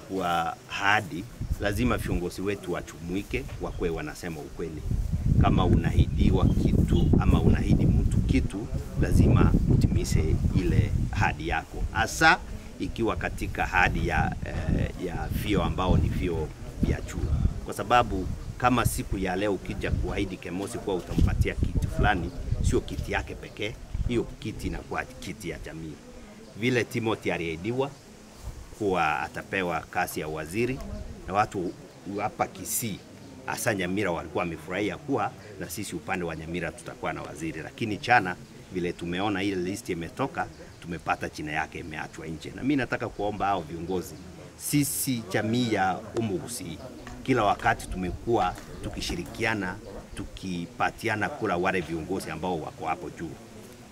Kwa ahadi lazima viongozi wetu wachumuike, wakuwe wanasema ukweli. Kama unahidiwa kitu ama unahidi mtu kitu, lazima utimize ile ahadi yako, hasa ikiwa katika ahadi ya vio ambao ni vio vya juu, kwa sababu kama siku ya leo ukija kuahidi Kemosi kuwa utampatia kiti fulani, sio kiti yake pekee, hiyo kiti inakuwa kiti ya jamii. Vile Timothy aliahidiwa kuwa atapewa kazi ya waziri, na watu hapa Kisii hasa Nyamira walikuwa wamefurahia kuwa na sisi upande wa Nyamira tutakuwa na waziri, lakini jana vile tumeona ile list imetoka, tumepata jina yake imeachwa nje. Na mimi nataka kuomba hao viongozi, sisi jamii ya Omogusii kila wakati tumekuwa tukishirikiana, tukipatiana kula wale viongozi ambao wako hapo juu,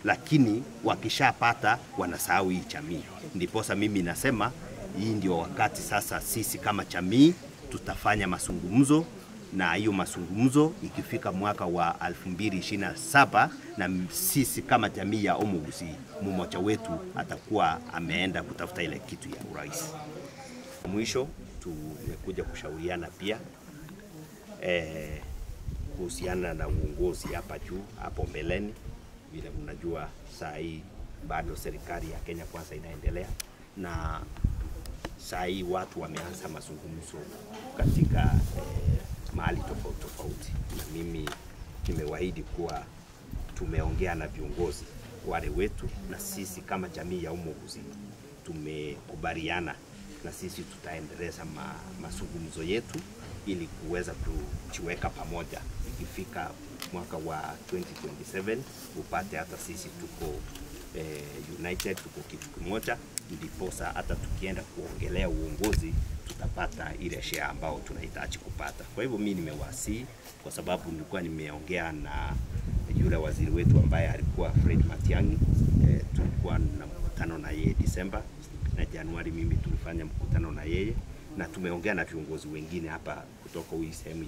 lakini wakishapata wanasahau hii jamii. Ndiposa mimi nasema hii ndio wakati sasa sisi kama jamii tutafanya mazungumzo, na hiyo mazungumzo ikifika mwaka wa 2027 na sisi kama jamii ya Omogusii mmoja wetu atakuwa ameenda kutafuta ile kitu ya urais. Mwisho tumekuja kushauriana pia kuhusiana na uongozi hapa juu hapo mbeleni. Vile mnajua saa hii bado serikali ya Kenya Kwanza inaendelea, na saa hii watu wameanza mazungumzo katika mahali tofauti tofauti, na mimi nimewaahidi kuwa tumeongea na viongozi wale wetu, na sisi kama jamii ya Omogusii tumekubaliana na sisi tutaendeleza mazungumzo yetu ili kuweza kujiweka pamoja. Ikifika mwaka wa 2027 upate hata sisi tuko united, tuko kitu kimoja, ndiposa hata tukienda kuongelea uongozi tutapata ile share ambao tunahitaji kupata. Kwa hivyo mimi nimewasihi, kwa sababu nilikuwa nimeongea na yule waziri wetu ambaye alikuwa Fred Matiang'i, tulikuwa na mkutano na yeye Disemba na Januari, mimi tulifanya mkutano na yeye, na tumeongea na viongozi wengine hapa kutoka hii sehemu.